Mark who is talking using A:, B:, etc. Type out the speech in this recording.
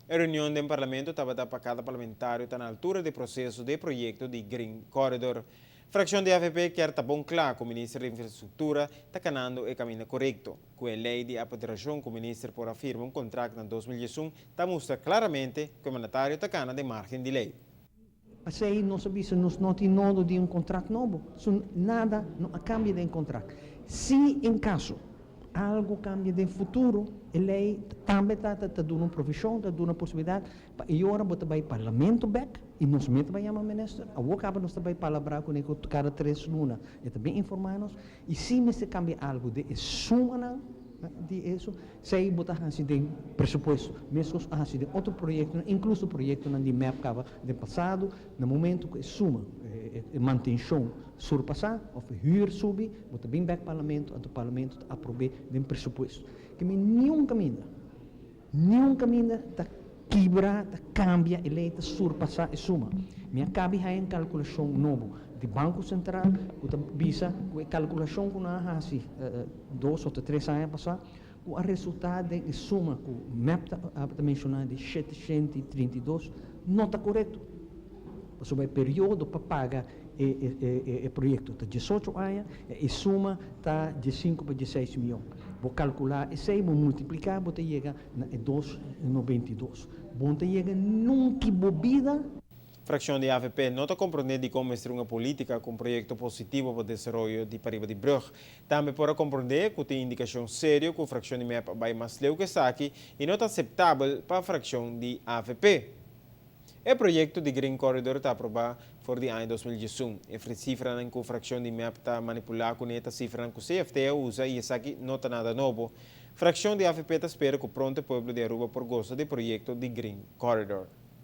A: E reunion den Parlamento tabata pa cada parlamentario ta na altura di proceso di e proyecto di Green Corridor. Fraccion di avp kier ta bon cla cu Minister di Infrastructura ta canando e caminda corecto. Cu e ley di apoderacion cu Minister por a firma un contract na 2011 ta mustra claramente cu e mandatario ta cana den margen di ley.
B: P'esei nos a bisa nos no tin nodo di un contract nobo. So nada no a cambia den contract. Si en caso algo cambia den futuro, e ley tambe ta ta duna un provision, ta duna posibilidad pa e ora bo ta bay Parlamento bek y nos mes ta bay yama minister. Awor caba nos ta bay palabra cune cu cada tres luna e ta bin informa nos y si mester cambia algo den e sumanan di eso, Esei bo ta hasi den presupuesto, meskos a hasi den otro proyektonan, inkluso proyektonan di mep kaba den pasado. Na momento ku e suma, e mantenshon surpasá òf e hür subi, bo ta bin bèk parlamento, anto parlamento ta aprob'é den presupuesto. Ke mi niun kaminda, niun kaminda ta kibra, ta kambia e lei, ta surpasá e suma. Mi a kabi haña un kalkulashon nobo di Banko Sentral ku ta bisa ku e kalkulashon ku nan a hasi dos òf tres aña pasá, ku a resultá den e suma ku mep ta menshoná di 732 no ta korekto, pasobra e periodo pa paga e proyekto ta 18 aña i e suma ta 15 pa 16 mion. Bo kalkulá esei, bo multipliká, bo ta yega na e 292. Bo no ta yega nunki bo bida.
A: Fraccion di avp no ta comprende dicon mester un politica cu un proyecto positivo pa desaroyo di pariba di brug. Tambe por a comprende cu tin indicacion serio cu fraccion di MEP a bay mas leu cu esaki y no ta aceptabel pa fraccion di avp. E proyecto di Green Corridor ta aproba for di aña 2011. E cifranan cu fraccion di MEP ta manipula cu ne ta cifranan cu CFT a usa y esaki no ta nada nobo. Fraccion di avp ta spera cu pronto e pueblo di Aruba por goza di proyecto di Green Corridor.